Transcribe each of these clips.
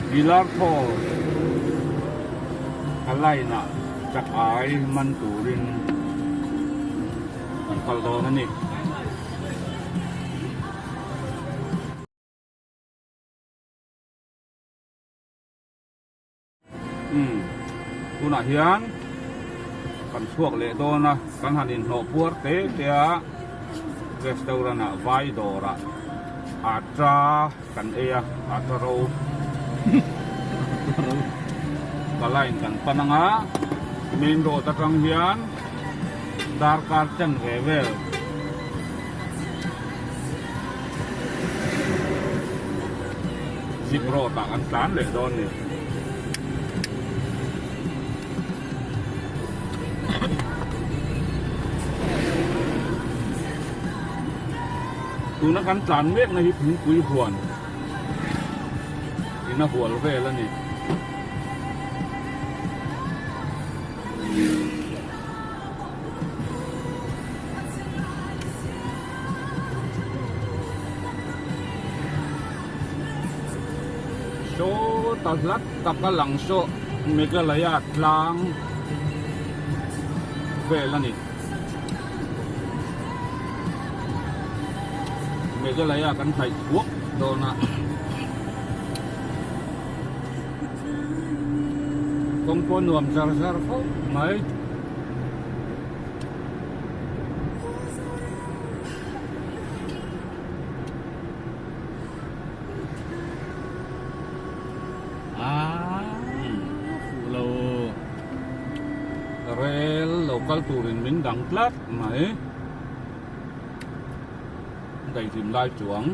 Gilarthaw ka line ah chakai man turin kan kal dawn a ni. Umm tunah hian kan chhuak leh dawn a kan han inhnawh puar te te a restaurant ah vai dawr ah atta kan ei a atta ro ka line kan pan ang a main road atang hian darkar chen ve vel. Zip road ah kan tlan leh dawn ni. Tuna kan tlan mek na hi thingpui huan in a hual vel a ni. Saw ta hlat tak a lang saw Meghalaya tlang vel a ni. Meghalaya kan hnaih thuak dawn a. Kawng pawh nuam zar zar khawp mai. Rel lo kal turin min dang tlat mai. Daihlim lai chuang.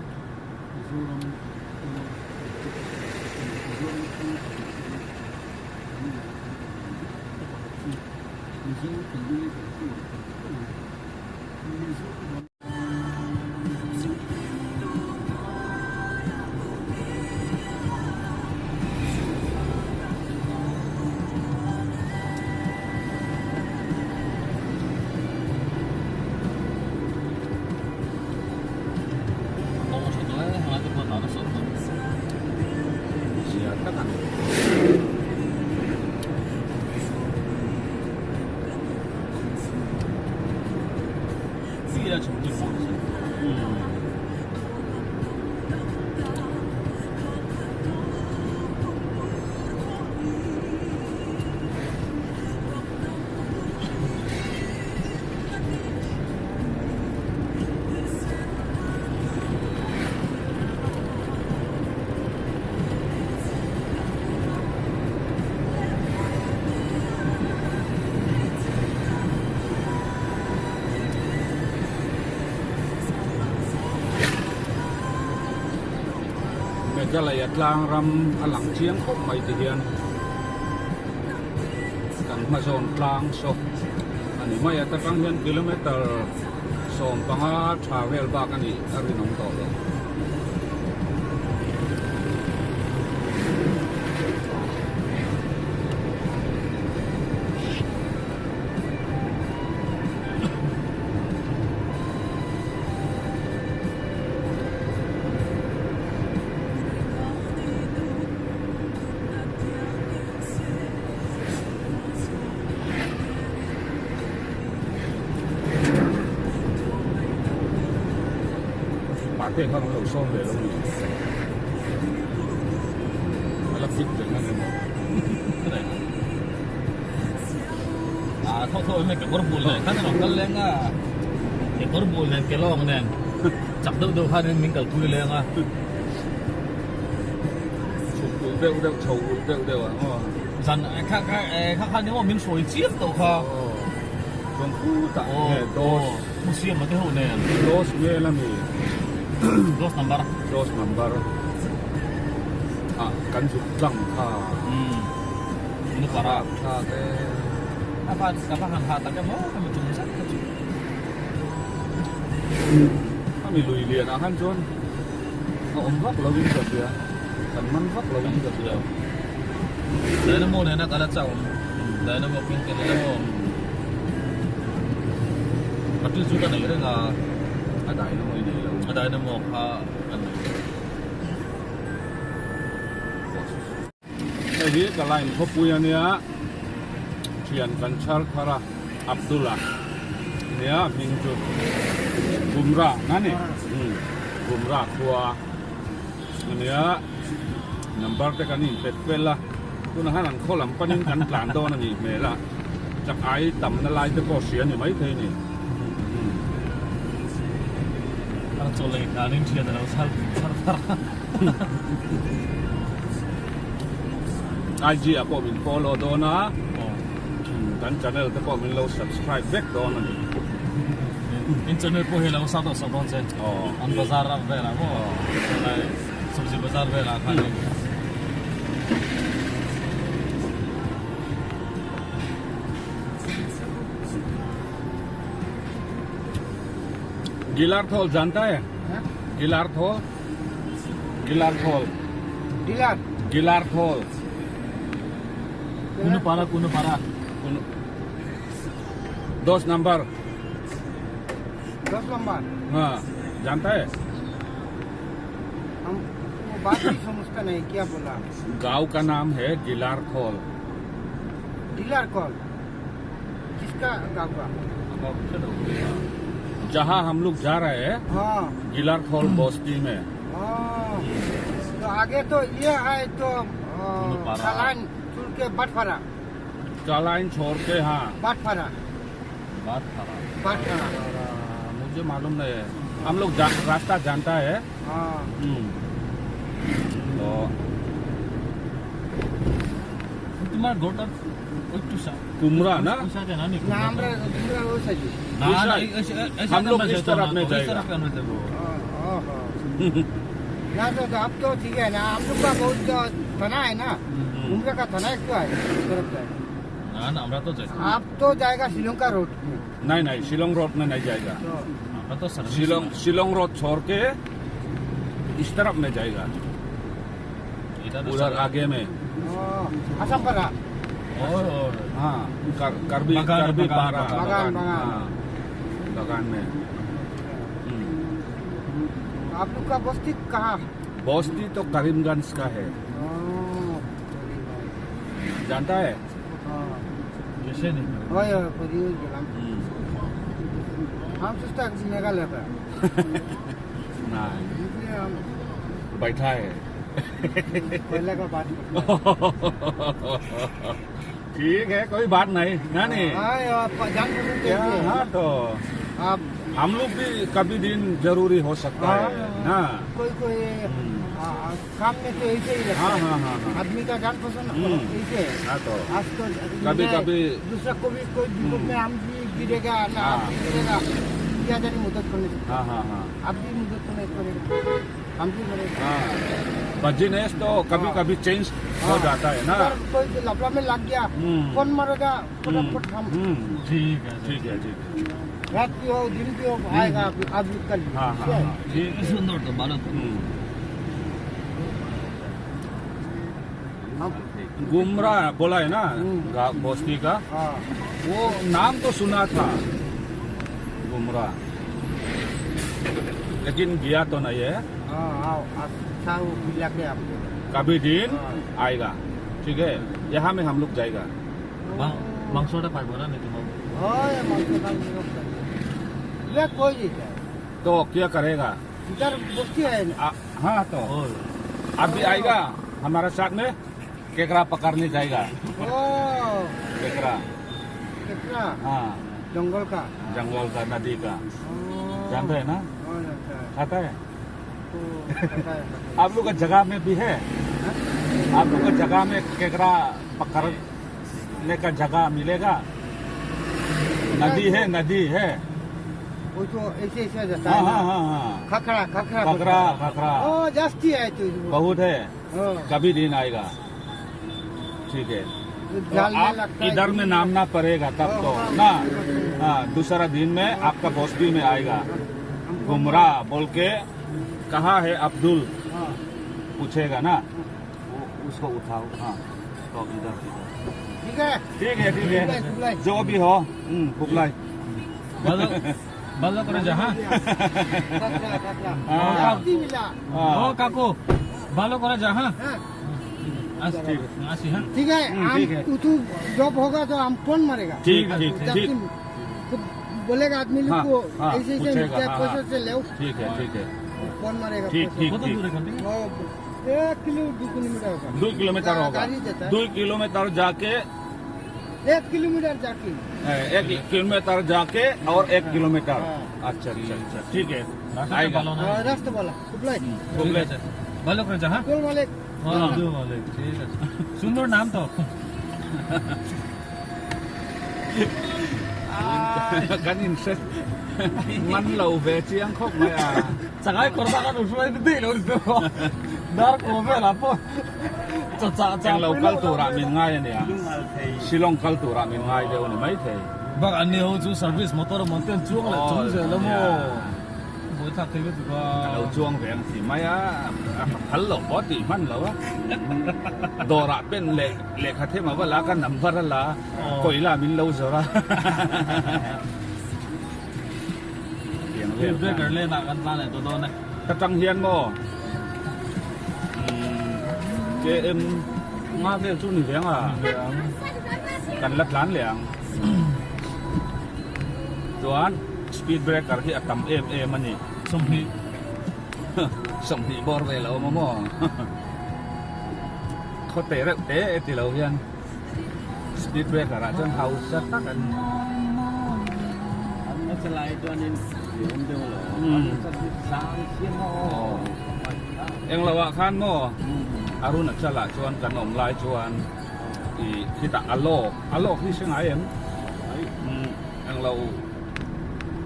Zia tak a ni. Meghalaya tlang ram a lang chiang khawp mai ti hian kan hma zawn tlang saw a ni mai a ta tang hian kilometer 15 tha vel bak a nih a rinawm tawh lo. Pate khan an lo sawm ve lo ni. A la fit reng a ni maw? A tho tho em ke kawr bul nen khan a rawn kal leng a, ke kawr bul nen ke lawng nen chak deuh deuh khan min kalpui leng a. Chhuk ulh deuh deuh chho ulh deuh deuh ah maw. Zan kha kha kha khan emaw min hruai chiam tawh kha. Chuan khutah nge dos. Mu siam te ho nen. Dos vel a mi. Dos number. Dos number. Ah kan zuk tlang kha. Umm. Nu para. Tha te. A van ka va han ha tak emaw ka mi tum zet kha chu. A mi lui lian ah khan chuan. A awm vak lo in ka hria, kan man vak lo in ka hria. Dynamo nena kal a chauh awm, Dynamo pin tel ila maw? Patil chu ka nei reng a. A Dynamo i nei lo. A Dynamo kha ka nei. Hei hi ka line khawpui a nia, thian kan chhar thar a, Abdul-a nia hming chu Gumra na ni, Gumra khua a nia, number te kan inpet fel a, tunah hian an khaw lam panin kan tlan dawn a nih hmel a, chak ai tamna lai te pawh hria ni maithei a ni. A chaw lei danin thian a lo chhar thar a. IG ah pawh min follow dawn a, kan channel te pawh min lo subscribe vek dawn a ni. In channel pawh hi lo sa tawh sak dawn che. An bazar ram velah maw helai sabzi bazar velah khanin. Gilar thol janta hai? Gilar thol? Gilar thol. Dilar. Gilar thol. Kunupara Kunupara. दस number दस number हाँ जानता है हम वो बात नहीं समझता नहीं क्या बोला गांव का नाम है गिलार खोल डीलर कॉल किसका गाँव का जहाँ हम लोग जा रहे हैं हाँ गिलार खोल बस्ती में हाँ तो आगे तो ये है तो पारा। सलाइन चुन के बटफरा चालाइन छोड़ के हाँ बटफरा बात खराब बटफरा मुझे मालूम नहीं है हम लोग जा, रास्ता जानता है हाँ तो তোমার গোটা একটু সা कुमरा ना ওই সাইডে না নাকি? না আমরা তোমরা ওই সাইডে না না এই- এই- এই हम সাইডে लोग আমরা इस যেতাম तरफ না, में তো, ওই जाएगा। तरफ কেন যাবো? हाँ, हाँ, हाँ। ना तो तो अब तो ठीक है ना हम लोग का बहुत थाना है ना उनका का थाना एक तो है उस तरफ जाएगा না না আমরা তো যাই आप तो जाएगा श्रीलंका रोड में नहीं नहीं शिलोंग रोड में नहीं जाएगा तो আমরা তো service Shillong Shillong road छोड़ के इस तरफ में जाएगा এটা তো उधर service। आगे में हाँ, असम पारा ওই, ওই। हाँ करबी बगान, करबी बगान, पारा बगान, बगान। हाँ, बगान में आप लोग का बस्ती कहाँ बस्ती तो करीमगंज का है हाँ, जानता है हाँ, গেছে নাকি? वही वही, करीमगंज गेलाम। हम सोचता है कि मेघालय का नहीं इसलिए हम बैठा है पहले का बात करते हैं। ठीक है कोई बात नहीं ना नहीं हाँ, ये आप जान पहचान तो ऐसे है। हाँ तो आप हम लोग भी कभी दिन जरूरी हो सकता है हाँ, ना कोई कोई काम में तो ऐसे ही लगता हाँ है हाँ हाँ हाँ आदमी का जान पहचान ऐसे है हाँ तो आज तो कभी नहीं, कभी दूसरा को भी कोई विपद में हम भी गिरेगा ना हाँ। आप भी गिरेगा क्या जाने मदद करने से हाँ हाँ हाँ आप भी मदद तो नहीं करेगा हम भी करेंगे हाँ बिजनेस तो कभी हाँ। कभी चेंज हो हाँ। जाता है ना अगर कोई लफड़ा में लग गया फोन मारेगा फटाफट हम ठीक है ठीक है ठीक है रात भी हो दिन भी हो आएगा आप आप भी कल हाँ हाँ हाँ ठीक है সুন্দর তো ভালো তো हम गुमरा बोला है ना बस्ती का हाँ वो नाम तो सुना था गुमरा लेकिन गया तो नहीं है हाँ आओ अच्छा वो मिला के आप कभी दिन आएगा ठीक है यहाँ में हम लोग जाएगा মাংসটা পাইব না নাকি তোমার हाँ ये मांस का ये कोई नहीं है तो क्या करेगा इधर बस्ती है ना हाँ तो ওই अभी आएगा हमारे साथ में केकड़ा पकड़ने जाएगा ओ केकड़ा कितना हाँ जंगल का जंगल का नदी का ओ, जानते हैं ना हाँ, जानता है। खाता है तो पता है, पता है। आप लोग का जगह में भी है आप लोग का जगह में केकड़ा पकड़ने का जगह मिलेगा नदी है नदी है वो तो ऐसे ऐसे जाता हाँ है ना। हाँ हाँ हाँ खखड़ा खखड़ा खखड़ा खखड़ा ओ जास्ती है तो बहुत है हाँ, कभी दिन आएगा ठीक है तो तो जाल में आप लगता है इधर में नाम ना पड़ेगा तब तो ना हाँ दूसरा दिन में आपका बस्ती में आएगा गुमराह बोल के कहा है अब्दुल हाँ पूछेगा ना वो उसको उठाओ हाँ तो इधर ठीक है ठीक है ठीक खुबलाई, है खुबलाई। जो भी हो खुबलाई ভালো ভালো করে যা হ্যাঁ खखड़ा खखड़ा हाँ। जास्ती मिला ও কাকু ভালো করে যা হ্যাঁ हाँ। ठीक है हम तू जॉब होगा तो हम फोन मारेगा ठीक ठीक ठीक तो बोलेगा आदमी लोग को ऐसे ऐसे पैसे से ले ठीक है ठीक है फोन मारेगा ठीक ठीक ठीक एक किलो 2 किलोमीटर होगा 2 किलोमीटर होगा 2 किलोमीटर जाके 1 किलोमीटर जाके 1 किलोमीटर जाके और 1 किलोमीटर अच्छा अच्छा अच्छा ठीक है आएगा रास्ता वाला कुबलाई कुबलाई ভালো করে যা হ্যাঁ কোন মালিক হ্যাঁ মালিক ঠিক আছে সুন্দর নাম তো kan in hre man lo ve chiang khawp mai a chakai kawr kan hruai daih lo ni tawh dar kaw velah pawh cha cha cha englo kal turah min ngai ania Shillong kal turah min ngai deuh a ni maithei bak an ni ho chu service motor a mawn te an chuang leh chung zel a maw buai thlak thei lutuk a ka lo chuang ve ang ti mai a a phal loh pawh a tih hman lo a dawrah pen leh lehkha them a va la ka number a la kawih la min lo zawrh a Speed breaker lane ah kan tlan leh tawh dawn e. Ka tang hian maw KM nga vel chu ni ve ang a kan la tlan leh ang chuan speed breaker hi a tam em em a ni 20 20 bawr ve lo awm a maw khaw teh reuh te e ti lo hian speed breaker ah chuan hausa tak an Englo ah khan maw Arunachal ah chuan kan awm lai chuan ih khitah a lawk a lawk hi hre ngai em englo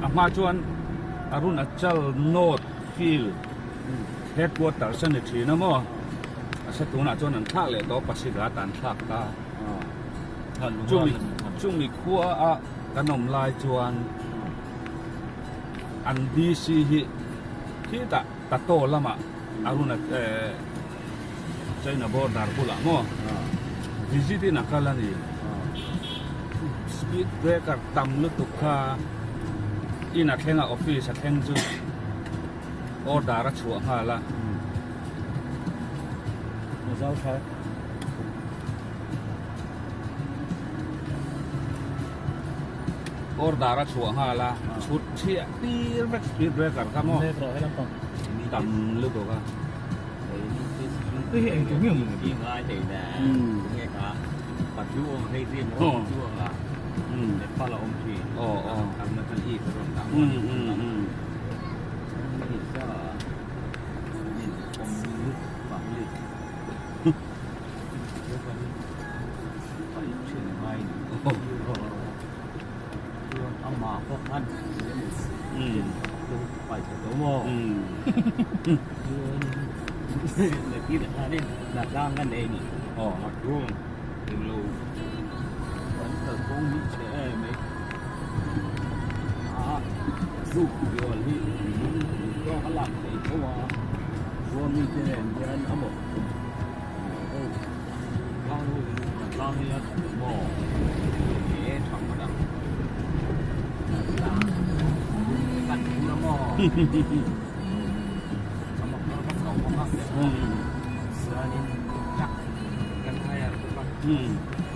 a hma chuan Arunachal North Field Headquarters a ni thin a maw a se tunah chuan an thlak leh tawh Pasighat ah an thlak ta chumi chumi khua a kan awm lai chuan an DC hi khitah Tato lamah Aruna eh China border bulah maw visit in a kal a ni speed breaker tam lutuk kha in a thleng a office a thleng chu order a chhuah nghal a. Order a chhuah nghal a chhut chhiah tir vek speed breaker kha maw tam lutuk a.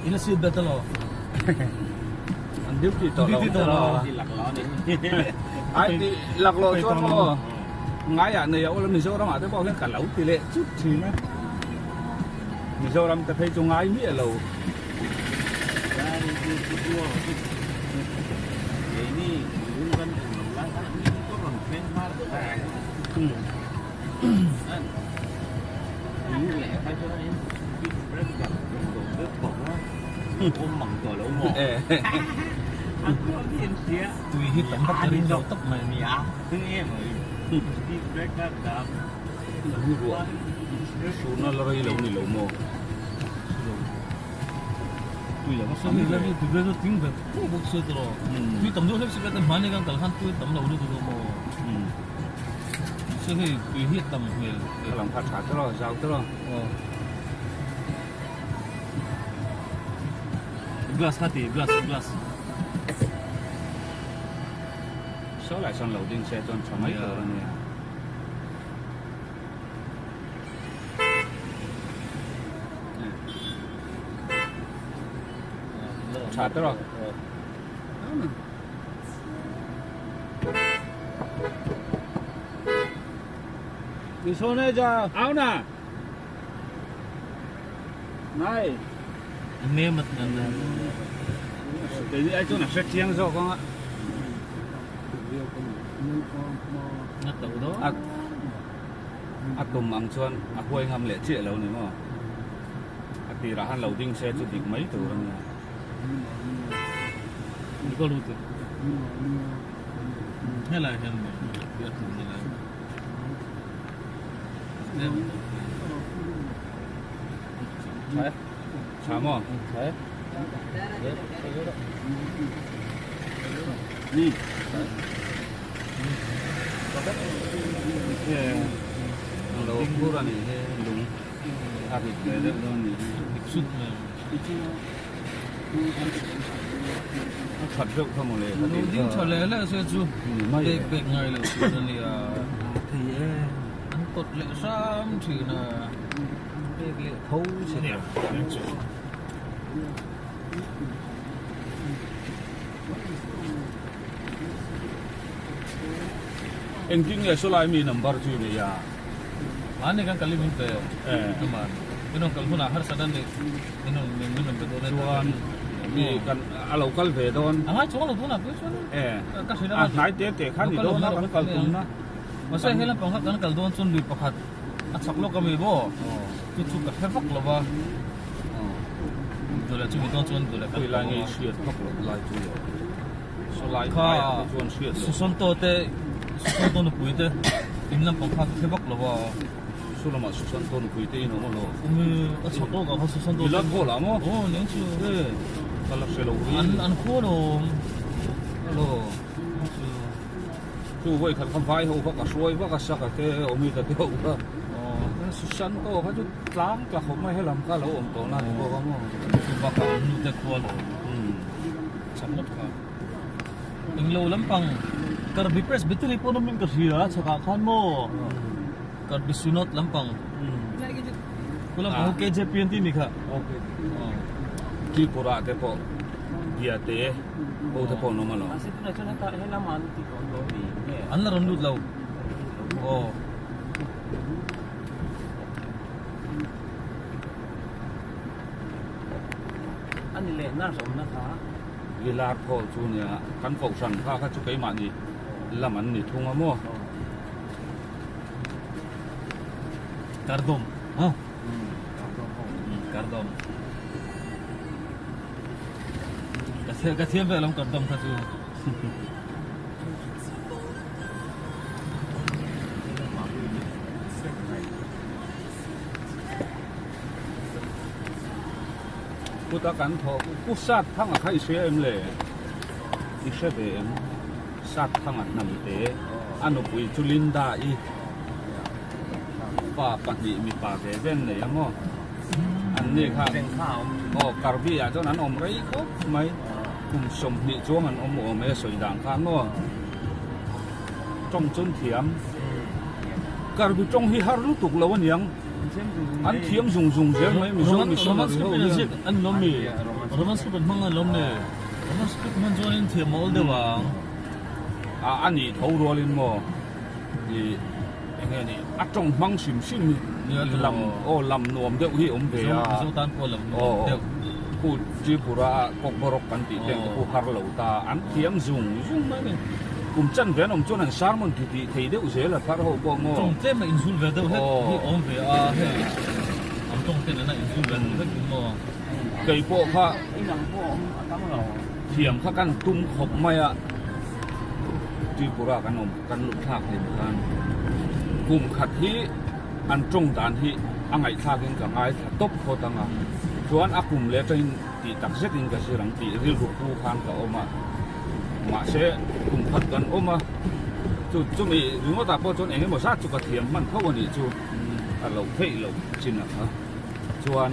In a seat belt alo. An duty tawh lo. Ai ti laklawh chuan maw ngaiah nei a awm a Mizoram ah te pawh hian ka lo ti leh chut thin a. Mizoram te phei chu ngai miah lo. Tui hi tam vak ka ring lo tak mai a ni. Hi ruah surna la rei lo ni lo maw? Tui a va tam ve. Tui vel chu tling ve puk bawk se tawh. Tui tam deuh hlek si vel te hmani kan kal khan tui tam lo lutuk a maw? Se hei tui hi a tam hmel. Ka lam kha tha tawh lo, zau tawh lo. Glass kha ti, glass, glass. Saw lai sawn lo ding se chuan tha mai tur a nia. Tha te rawh. Au na. Nai. Keini ai chuan a hre chiang zawk ang a. A tum ang chuan a huai ngam leh chiah lo ni maw? A tirah han lo ding se chu dik mai tur a nia. Tha maw? Ni. Lo phur a nih hi lung a rit ve deuh dawn a nih hi. A that deuh kha mawle ka tih kha. Tha leh leh se chu bek bek ngai lo tur a nia. Thei e. An kawt leh hram thin a. Bek leh tho che nia. Engtin nge sawlai mi number chu i nei a? Mahni kan kal i min pe aman. Min rawn kal hunah harsat a nih min rawn min rawn be dawn e. Chuan mi kan a lo kal ve dawn. A ngai chuang lo tunah pawh chuan ka hrilh a hnai te te khan i dawn a kan kal tumna. Mahse he lampang kha kan kal dawn chuan lui pakhat a chak lawk a mi maw? Chu chu ka hre vak lo va. Dule chu mi dawn chuan dule kan Khawilai nge i hriat vak loh lai chu le? Sawlai hmaiah te chuan hriat loh. Susanto te, Susanto nupui te in lampang kha ka hre vak lo va. Sulamah Susanto nupui te in awm a lo. Awm e, a chhak lawk ah kha Susanto te. I la khawl ah maw? Aw, niang chu. E, ka la hre lo ri. An an khawl awm. Alo. Chu vawi khat kha vai ho kha ka hruai vak a saka te awm i ta deuh kha. Susanto kha chu tlang tla khawp mai helam kha a lo awm tawh na ni bawk a maw. Chu bakah an nu te khual awm. Chak ngawt kha. Englo lampang Karbi Presbytery pawh nawm in ka hria chhakah khan maw Karbi Synod lampang khu lampang khu KJP an tih ni kha. Tripura te pawh Biate ho te pawh an awm alawm. An la rawn lut lo aw. Lilar thawl chu nia kan kohhran kha kha chu keimahni lam an ni thung a maw. Kardawm ha kardawm ka thiam ka thiam ve alawm kardawm kha chu. Kut a kan thawh Pu Sat Thanga kha i hria em le? I hre ve em? Sat Thanga hnam te a nupui chu Linda i pa pahnih mipa ve ven nei ang aw. An ni kha aw Karbi ah chuan an awm rei khawp mai kum 20 chuang an awm awm e a sawi dan khan maw tawng chun thiam Karbi tawng hi har lutuk lo aniang. An thiam zung zung zel mai Mizo missionary ho hian. An lawm mi Roman script an hmang an lawm ni Roman script hman chuan in thiam mawl deuh ang. A a nih tho rualin maw i enge ni a tawng hmang hrim hrim hi lam aw lam nuam deuh hi awm ve a. Mizo tan pawh lam nuam deuh. Khu Tripura a Kokborok kan tih te khu har lo ta an thiam zung zung mai ni. Kum chan ve an awm chuan an sermon ti tih thei deuh zel a thar ho pawh maw. Tawng tlem a inzul ve deuh hlek hi awm ve a hei an tawng ten an a inzul ve deuh hlek hi maw. Kei pawh kha thiam kha kan tum khawp mai a Tripura kan awm kan luh thlak hlim khan kum khat hi an tawng dan hi a ngaihthlak in ka ngaithla tawp phawt ang a chuan a kum leh atangin tih tak zet in ka zir ang tih rilru pu khan ka awm a mahse kum khat kan awm a chu chumi ringawt ah pawh chuan eng emaw zat chu ka thiam hman tho a nih chu a lo theih loh chin a kha chuan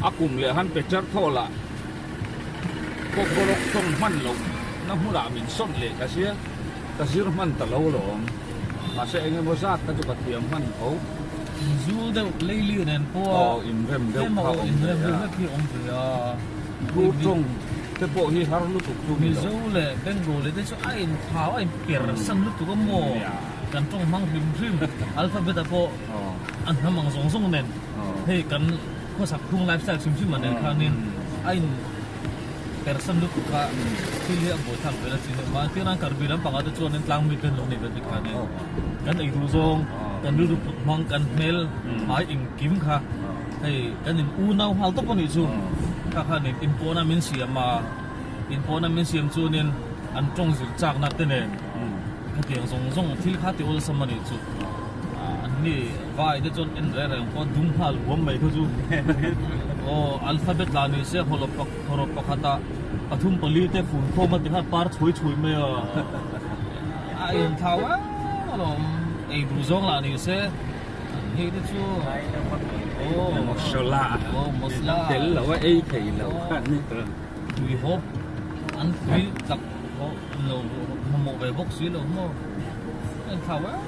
a kum leh han pe char thaw lah kawkbawlawk tawng hman loh na hmunah min sawn leh ka zia ka zir hman ta lo lawm mahse eng emaw zat kha chu ka thiam hman tho. Inzul deuh leili nen pawh aw inrem deuh kha awm ve a hlek hi awm ve a Bru tawng. te pawh hi har lutuk chu ni lo. Mizo leh Bengali te chu a inthau a inper san lutuk a maw? Kan tawng hmang hrim hrim alphabet ah pawh a hnam ang zawng zawng nen hei kan khawsak phung lifestyle hrim hrim ah nen khanin a in per san lutuk kha thil hi a buaithlak vel a chin a mahni ran karbi lampangah te chuanin tlang mi te an lo nei ve bik khanin kan ei duh zawng kan rilru put hmang kan hmel hmai engkim kha hei kan in unau nghal tawp a nih chu kha khanin inpawhna min siam a inpawhna min siam chuanin an tawng zir chakna te nen khatiang zawng zawng thil kha ti awlsam a nih chu an ni vai te chuan en reng reng pawh dum nghal huam mai kha chu aw alphabet lah ni se hawlawp hawrawp pakhata pathum pali te fun khawm a ti khan par chhui chhui mai a a inthlau em alawm ei duh zawng lah ni se hei te chu aw masala aw masala tel lo a ei thei lo kha ni tui hawp an tui tak pawh lo mamawh ve bawk si lo maw a inthlau em.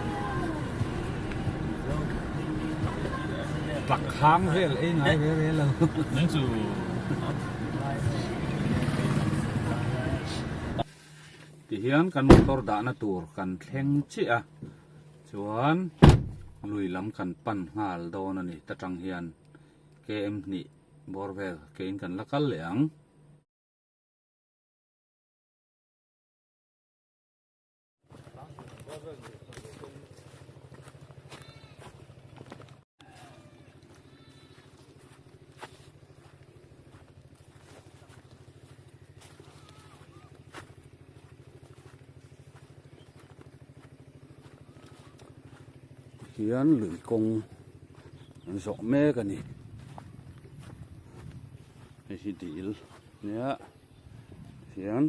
Tak hang vel ei ngai ve ve lo. Nang chu. Tihian kan motor dahna tur kan thleng chiah a, chuan lui lam kan pan nghal dawn a ni ta tang hian KM hnih bawr vel kein kan la kal leh ang. Hian lui kawng an zawh mek a ni hei hi dil nia hian.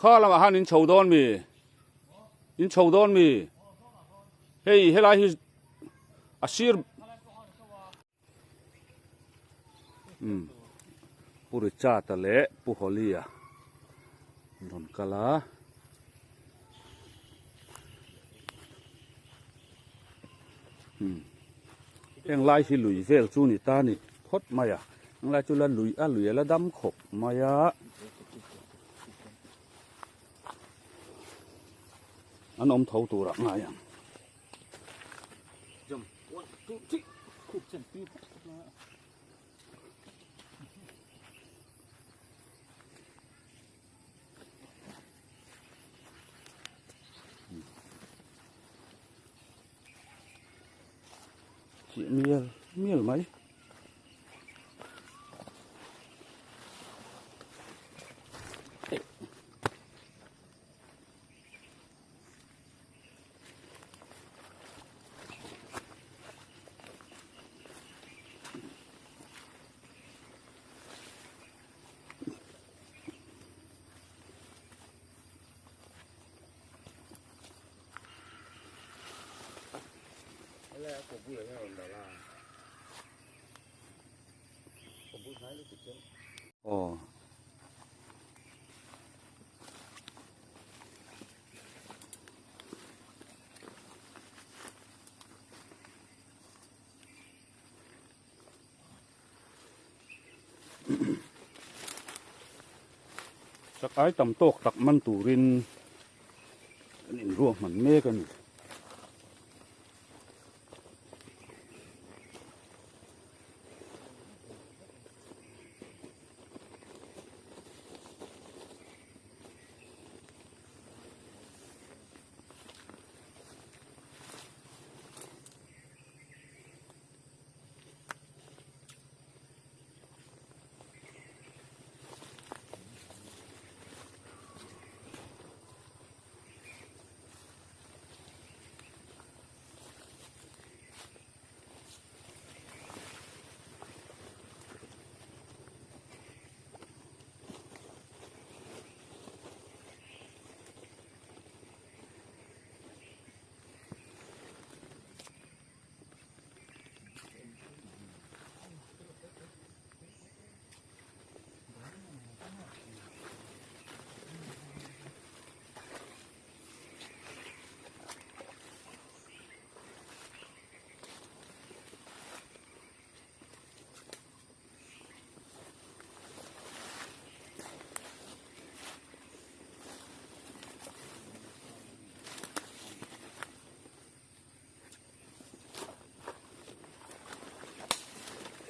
Kha lamah khan in chho dawn mi? In chho dawn mi? Hei helai hi a sir um Pu Richard-a leh Pu Holly-a an rawn kal a. Um heng lai hi lui vel chu ni ta ni phawt mai a heng lai chu la lui a lui a la dam khawp mai a an awm tho tur ah ngai ang. Chih mial mial mai. Aw. Chakai tam tawk tak man turin an inruahman mek a ni.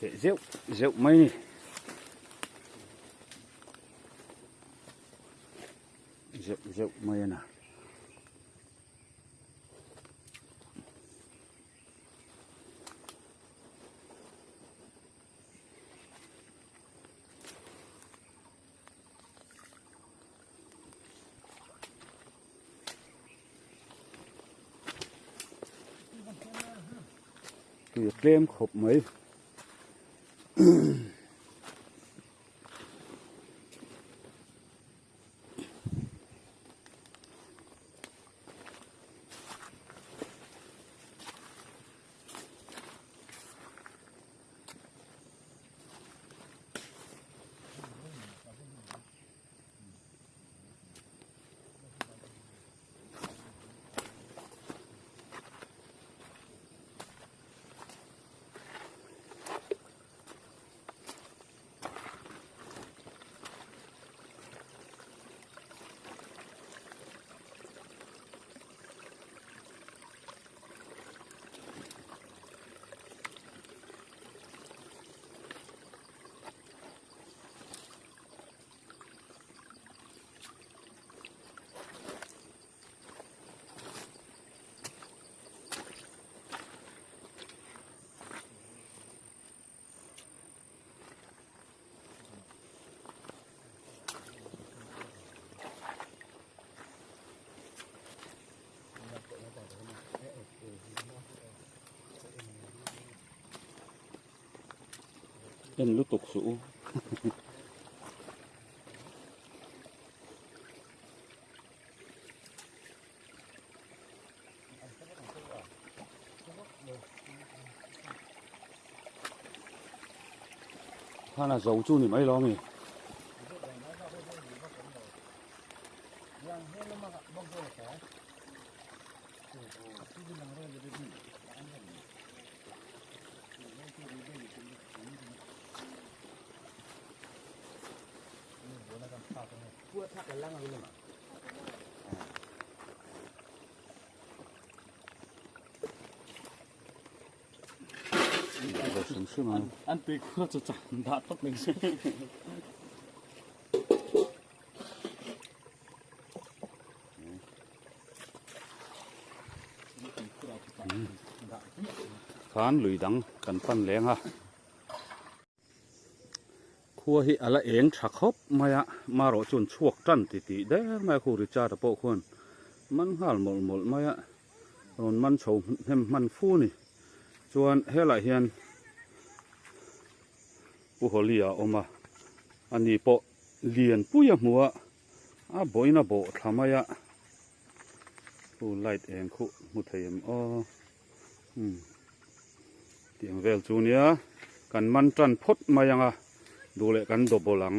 Theh zeuh zeuh mai ni. Zeuh zeuh mai a na. Tui a tlem khawp mai. En lutuk suh u. Khana zo chu ni mai lo mi. An tui khur chu chan dah tawp mai se. Khan lui dang kan pan leng a. Khua hi a la eng tha khawp mai a, marawh chuan chhuak tan ti tih der mai a khu Richard a pawh khuan man nghal mawlh mawlh mai a, rawn man chho hnem hman fu a ni. Chuan helaiah hian Pu Hawli a awm a, ani pawh lianpui a hmu a, a bawhin a bawh thla mai a, khu light eng khuh hmu thei em aw. Umm tiang vel chu nia kan man tan phawt mai ang a duh leh kan double ang.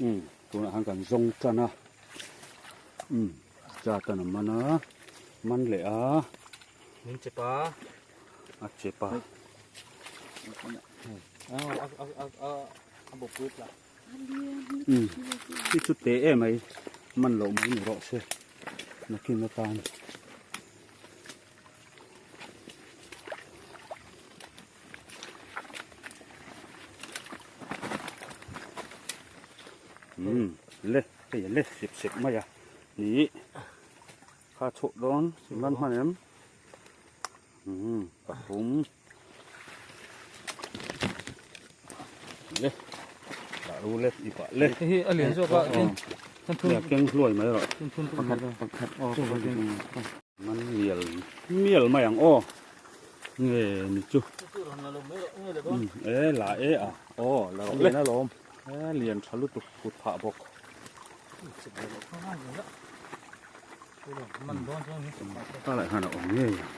Umm tunah khan kan zawng tan a umm cha tan a man a man leh a. Min chep a. A chep a. Umm hi chu teh em mai man loh mai ni rawh se nakin atan. Umm le hei a le sep sep mai a ni kha chhuah dawn man hman em. Umm pathum le dah ru le i pah le hei hi a lian zawk a tin thun keng hluai mai rawh thun pakhat pakhat aw man mial mial mai ang aw nge ni chu e la e a aw la rawh le e lian tha lutuk kut phah bawk. Kalai khan a awm ngei ang.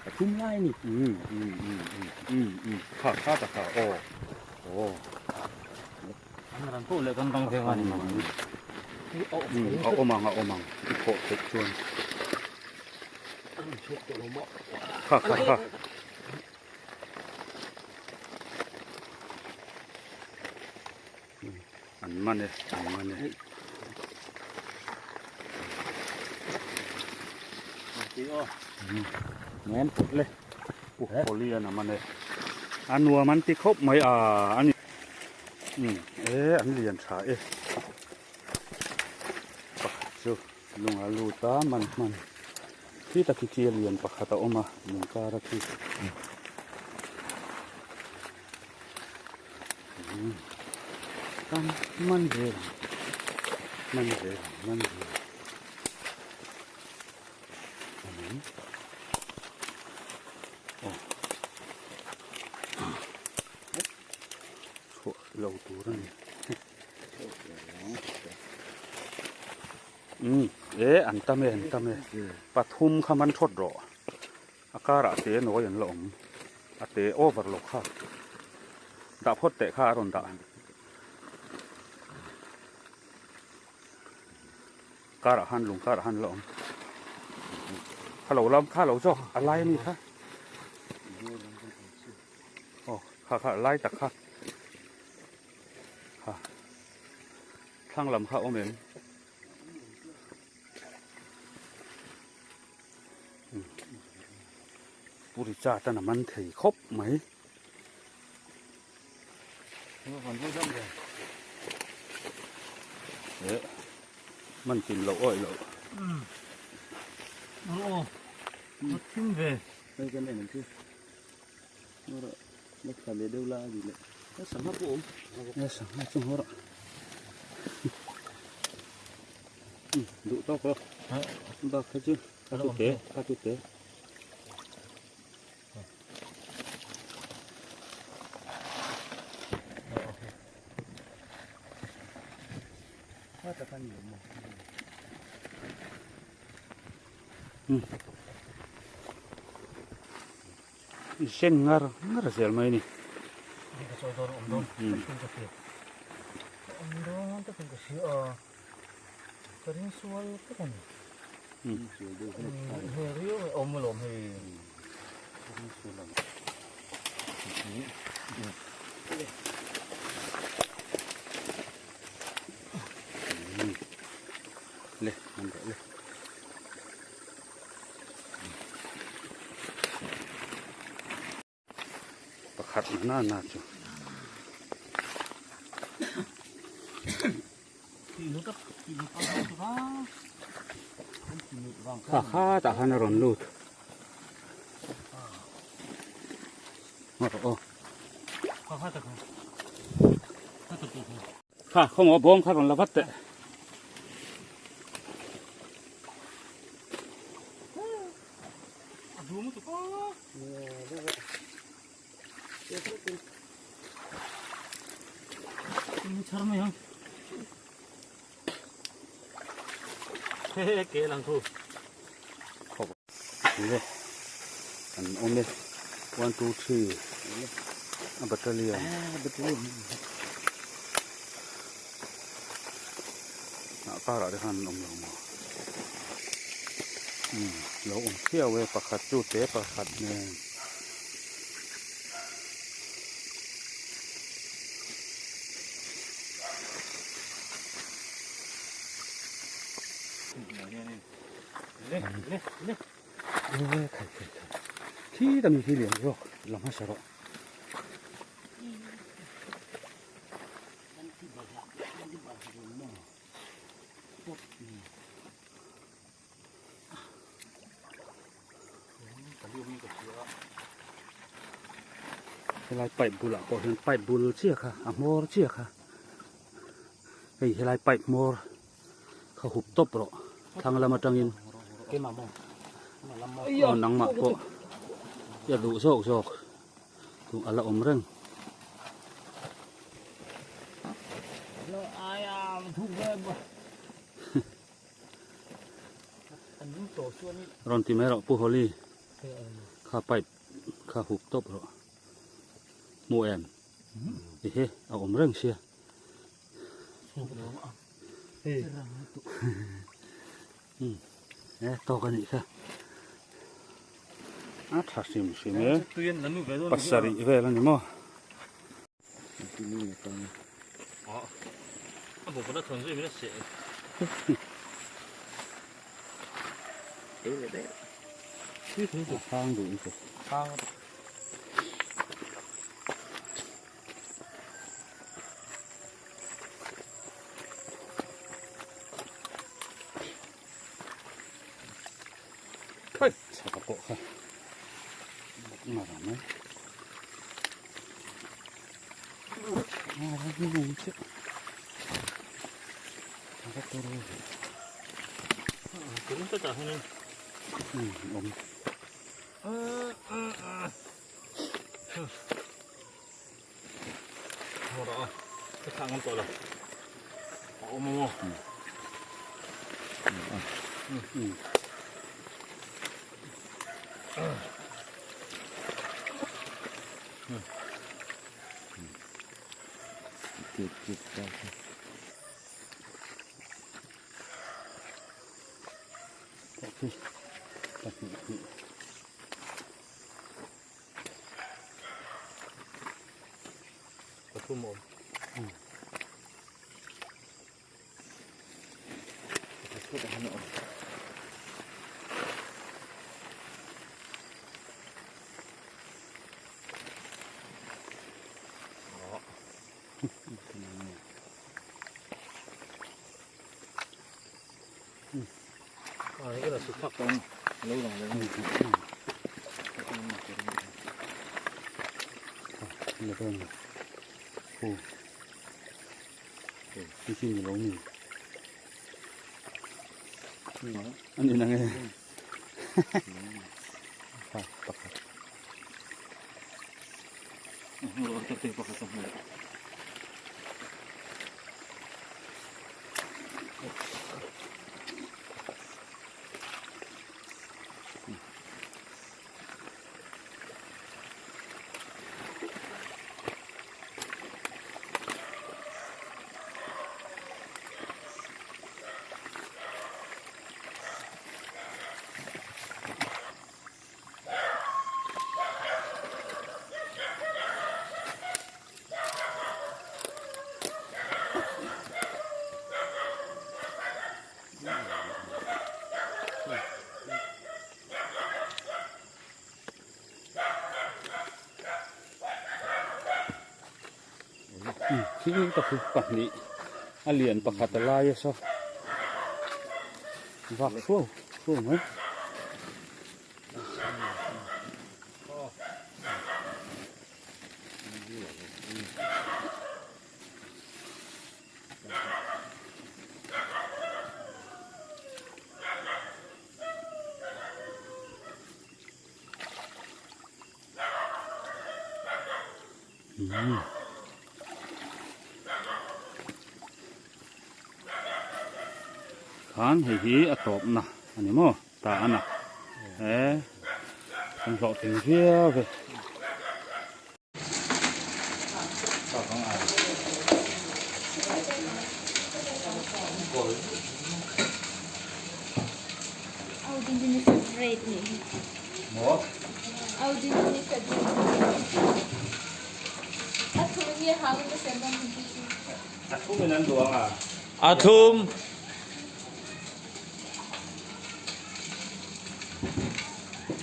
A thum lai a ni. Um um um um um um kha kha ta kha aw aw. An ran pawh leh kan rang ve a ni. A awm ang a awm ang i khawh theih chuan. Kha kha kha. An man e, an man e. Nen put le. Pu Poli an a man e. A nuam an ti khawp mai a ani. Um e an lian tha e. Pakhat chu lung a lut a man hman. Khi tak hi khi a lian pakhat a awm a lung kar a khi. Kan man zel ang man zel ang man zel ang aw chhuah lo tur a ni umm e an tam e an tam e pathum kha man thawt rawh. A karah te nawi an la awm. A te over lo kha. Dah phawt teh kha a rawn dah. Karah khan lung karah khan la awm. Kha lo lam kha lo zawk a lai ani kha. Aw kha kha a lai tak kha. Kha thlang lam kha awm em. Puri chat an a man thei khawp mai. Eh, man kim loh awih loh. Aw, a thim ve. Hei kan en ang chu. La thla leh deuh la a ni leh. Sangha pawh awm. Sangha chu hawr a. Duh tawk lo. Bak kha chu kha chu te kha chu te. Sen ngar ngar zel mai a ni. Le man rawh le. Pakhat na na chu. Kha kha tah khan a rawn lut. Aw. Kha khawmaw bawm kha rawn la vat teh. Le an awm e 1 2 3 a battalion ah karah te khan an awm lo maw umm lo awm chiau e pakhat chu te pakhat nen. Khi ta mi khi lian zawk la hmasa rawh. Helai pipe bulah pawh hian pipe bul chiah kha a hmawr chiah kha hei helai pipe hmawr kha hup tawp rawh thlang lam atangin aw nangmah pawh i duh zawk zawk chu a la awm reng. Rawn ti mai rawh Pu Hawli kha pipe kha hup tawp rawh hmu em ehe a awm reng sia e tawk a nih kha a tha hrim hrim e pasarih vel a ni maw. A bawk na thawn zui min a seh. A hrang duh lutuk. Chhaka pawh kha ngar ang mai. Thil ka thu pahnih a lian pakhat a lai a saw vak suau suau mai. Khan hei hi a tawpna a ni maw ta a na e kan hlawhtling viau ve. A thlum.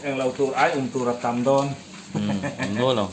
Englo tur ai um tur a tam dawn. Awm dawn lo.